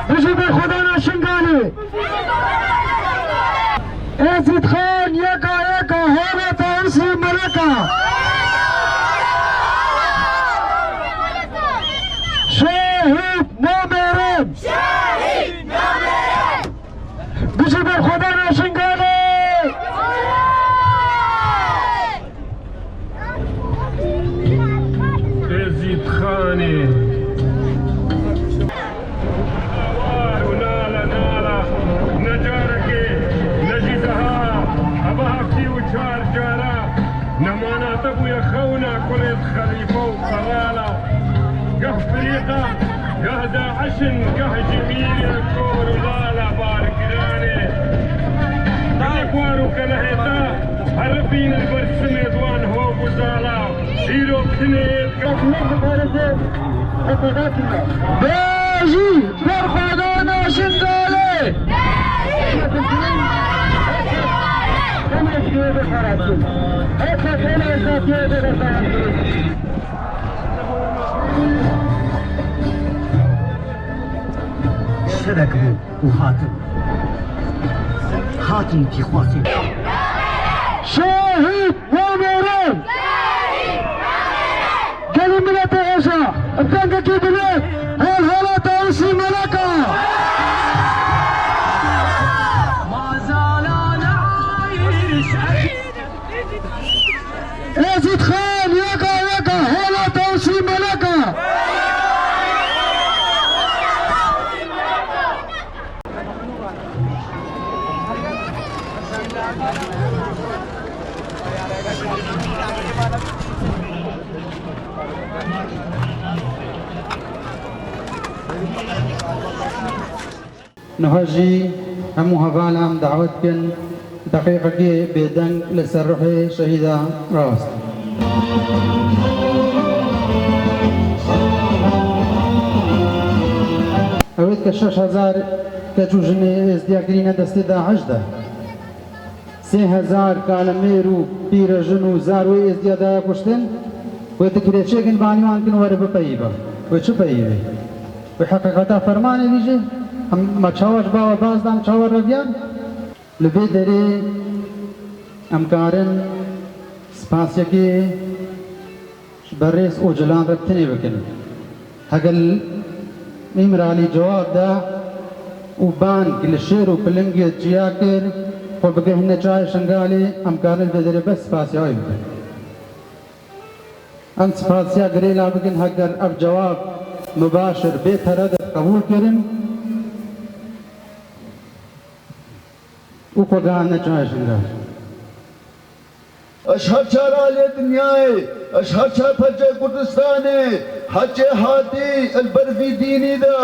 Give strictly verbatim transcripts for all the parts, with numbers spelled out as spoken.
Bijî berxwedana Şingalê! Êzîdxan yeka yeka hewleta Îsî Meleka! Şehîd namêrên! Şehîd namêrên! Bijî berxwedana Şingalê! Êzîd Xanê. War û nala nala, ne carekê, ne jî deha, heba heftî û çar cara, nemana te bûye xewna kurê xelîfe û qerala. Geh firîqa, geh DAIŞ in, geh jî mîrê kor û lala bargiranê. Geh war û kelehê te herifîne li ber simê di wan hov û zala. Îro tinê êt geh. Bêjî berxwedana Şingalê! Şirek bû û hatin. Hatin pîxwazî. Şehîd namêrên! Gelî miletê hêja, bi dengekî bilind, hol hewleta Îsî Meleka! Êzîd Xan, yeka yeka, hewleta Îsî Meleka! Niha jî hemû hevalan dawet dikin, deqîqekê bêdeng li ser ruhê şehîda rawestin. Ew ê dike şeş hezar keç û jinê êzdiya girîne destê DAIŞ de. Sê hezar kalemêr û pîrejin û zar wê êzdiya daye kuştin, wê tu kirêçêkin banî wan kin were bipeyî be. Wê çi peyî be? Wê heqîqeta fermanê vî jî? Em, me çawa ji bawe baz dan, çawa reviyan? Li vê derê em karin spasiyekê ji berêz Ocalan re tinê bikin. Heger Îmralî cewab da û bang li şêr û pilingê ciya kir, xwe bigihîne çayê Şingalê, em karin vê derê bes spasiya wî bikin. Em spasiya girêla bikin, heger ev cewab mibaşir bê teredet qebûl kirin û xwe gihane çayê Şingalê. Ji her çar aliyê dinyayê, ji her çar perçeyê Kurdistanê, heçê hatî li ber vî dînî de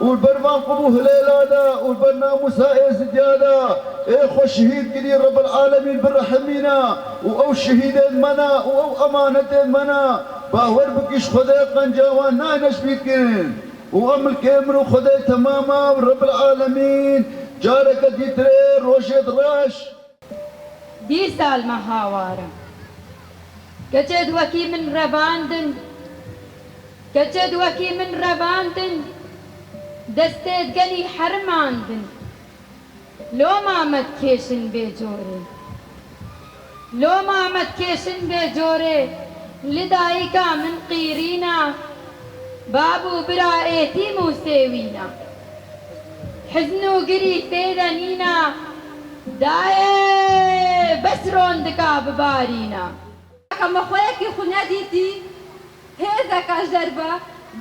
û li ber van qub û hilêla de û li ber namûsa Êzidiya de ê xwe şehîd kirî, Rebbil Alemîn birehimîne û ew şehîdên me ne û ew emanetên me ne. Bawer bikî ji Xwedê qenca wan nayne ji bîr kirin. Û em milkê min û Xwedê temam e û Rebbil Alemîn careke dîtirê rojêt reş. Dîsa li me hawar e. Keçêt wekî min revandin, keçêt wekî min revandin, destêt gelî herimandin. Loma me dikêşin bê corê. Loma me dikêşin bê corê, li dayika min qîrîna, bab û bira êtîm û sêwîna. Hizn û girî tê de nîna, dayê bes rondika bibarîna. Ka me xweyekî xwe nedîtî, hêzeka ji derve,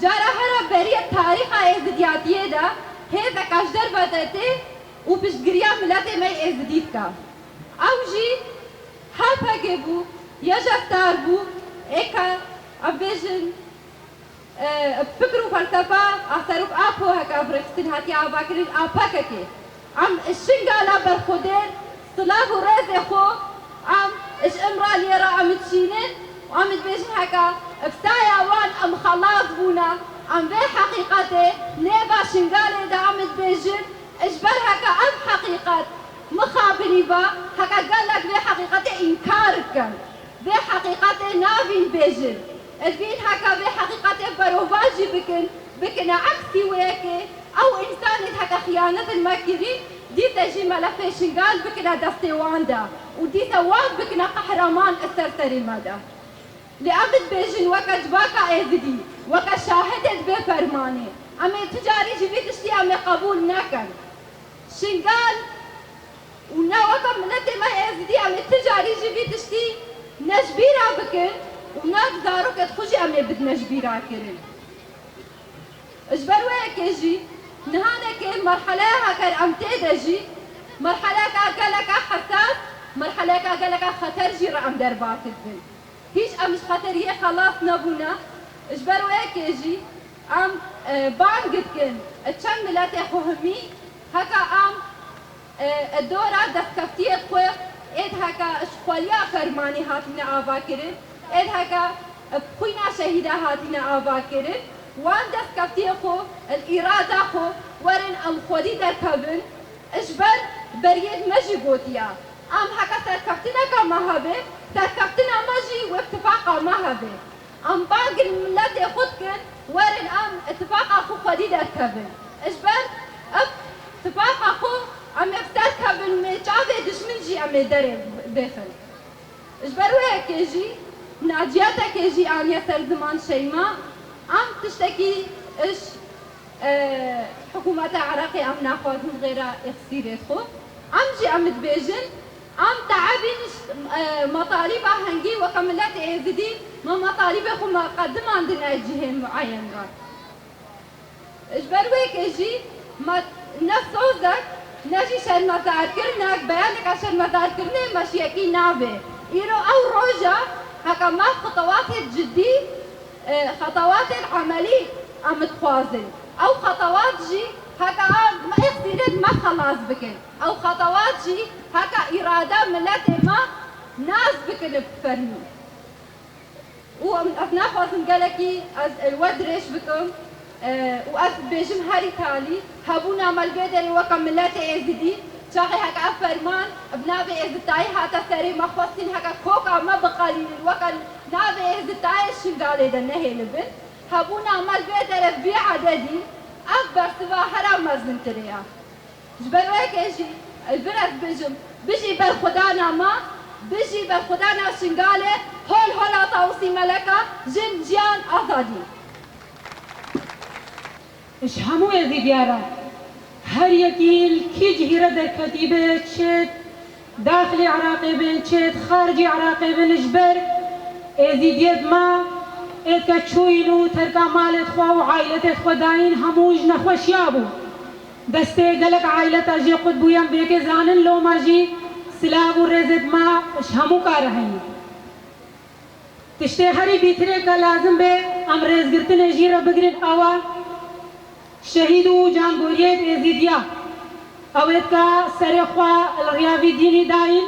cara here beriya tarîxa êzidiyatiyê de hêzeka ji derve de tê û piştgiriya miletê me yê êzidî dike. Ew jî HPG bû, YJA-STAR bû, ê ke em bêjin, e, fikr û felsefa a Serok Apo heke ev rêxistin hatiye avakirin a PKK. Em ji Şingala berxwedêr silav û rêzê xwe em ji Îmraliyê re em dişînin û em dibêjin heke bi saya wan em xelas bûne. Em vê heqîqetê nêva Şingalê de em dibêjin, ji ber heke ev heqîqet mixabinî be, heke gelek vê heqîqetê înkar dikin. Vê heqîqetê navîn bêjin. Divîn heke vê heqîqetê berovajî bikin, bikine eksî wê yekê, ew însanê heke xiyanet li me kirî, dîse jî me lefê Şingal bikine destê wan de û dîse wan bikine qehreman li ser serê me de. Lê em dibêjin weke civaka Êzidî, weke şahidê di vê fermanê, em ê tu carî jî vî tiştî em ê qebûl nekin. Şingal û ne weke miletê me Êzidî em ê tu carî jî vî tiştî ne ji bîra bikin û ne zarokê xwe jî em ê bidine ji bîra kirin. Ji ber wê yekê jî nihanekê merheleya heger em tê de jî merheleyeka geleke hesas, merheleyeka geleke xeter jî re em derbas dibin. Hîç em ji xeteriyê xelas nebûne. Ji ber wê yekê jî em, e, bang dikin, e, çend miletê xwe himî, heke em, e, e, dora destkeftiyê xwe êd heke ji xweliya fermanî hatine avakirin, êd heke, e, xwîna şehîda hatine avakirin, wan destkeftiyê xwe, li îrada xwe werin em xwedî derkevin. Ji ber beriyê me jî gotiye, em heke serkeftineke me hebe, serkeftina me jî wek tifaqa me hebe. Em bang li miletê xwe dikin, werin em tifaqa xwe xwedî derkevin. Ji ber ev tifaqa xwe em ê bi ser kevin, mê çavê dijmin jî em ê derê bêxin. Ji ber wê yekê jî naciyatekê jî aniye ser ziman Şeyma, em tiştekî ji, e, hikûmeta Iraqê em naxwazin xêra êxsîrê xwe. Em jî em dibêjin, em teebîn ji, e, metalîba hengî weke miletê Êzidî, me metalîbê xwe me qedimandine cihê mueyen re. Ji ber wê yekê jî me ne sozek, ne jî şermezarkirinek, beyaneke şermezarkirinê me ji yekî nabê. Îro ew roja heke me xetewatê cidî, e, xetewatê emelî em dixwazin. Ew xetewat jî heke me êxsîrê me xelas bikin. Ew xetewat jî heke îrada miletê me nas bikin bi fermî. Û em, ez naxwazim gelekî ez, e, we dirêj bikim, e, û ez dibêjim herî talî, hebûna me li vê derê weke miletê Êzidî, çaxê heke ev ferman bi navê Êzidtayî hate serê me, xwestin heke koka me biqelînin, weke navê Êzidtayê Şingalê de nehêlibin. Hebûna me li vê derê vî ededî, ev bersiva hera mezintirê ye. Ji ber wê yekê jî li vir ez dibêjim, bijî berxwedana me, bijî berxwedana Şingalê, hol hola Tawusî Meleka, jin, jiyan, azadî. Ji hemû Êzîdiya re, her yekî li kî cihî re derketî be, çi daxilî Iraqê bin, çi xaricî Iraqê bin, ji ber Êzîdiyê me êdke çûyîn û terka malê xwe û aîletê xwe dayîn, hemû ji nexweşiya bû. Destê gelek aîleta jê qut bûye, em vê yekê zanin, loma jî silav û rêzê me ji hemû kare heyî. Tiştê herî bîtirê ke lazim be em rêzgirtinê jî re bigirin, ew e şehîd û cangoriyê Êzîdiya. Ew ê dika serê xwe li riya vî dînî dayîn,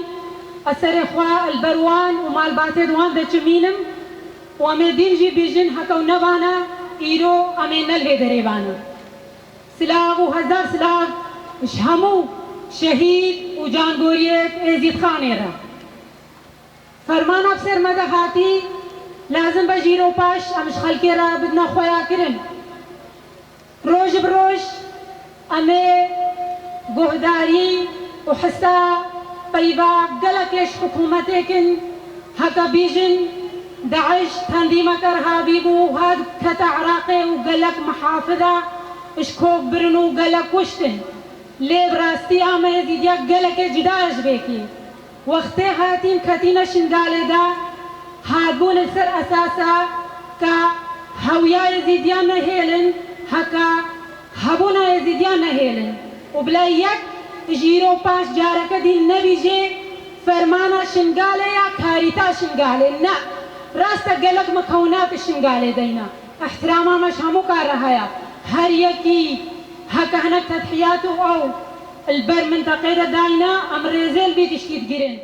ez serê xwe li ber wan û malbatê di wan de çimînim û em ê dîn jî bîjin, heke ew nebane, îro em ê ne li vê derê bane. Silav û hezar silav ji hemû şehîd û cangoriyê Êzîdxanê re. Fermana bi ser me de hatî, lazim be ji îro paş em ji xelkê re bidine xweyakirin. Roj bi roj em ê guhdarî û hisa peyva gelekê ji hikûmetê kin, heke bîjin, DAIŞ tendîmeke irhabî bû, hat kete Iraqê û gelek mihafida ji kok birin û gelek kuştin. Lê bi rastî em Êzîdiya gelekê cuda ye ji vê kî. Wextê hatîn ketîne Şingalê de, hatbûn li ser esasa ke hewiya Êzîdiya nehêlin, heke hebûna Êzîdiya nehêlin. Û bila yek ji îro paş careke dîn nebîjê, fermana Şingalê ya karîta Şingalê. Ne, rast e gelek mukewinat Şingalê de ne. Îhtirama me ji hemû kar re heye. Her yekî heke hinek tedhiyat û ew li ber minteqê de dayne, em rêzê li vî tiştî digirin.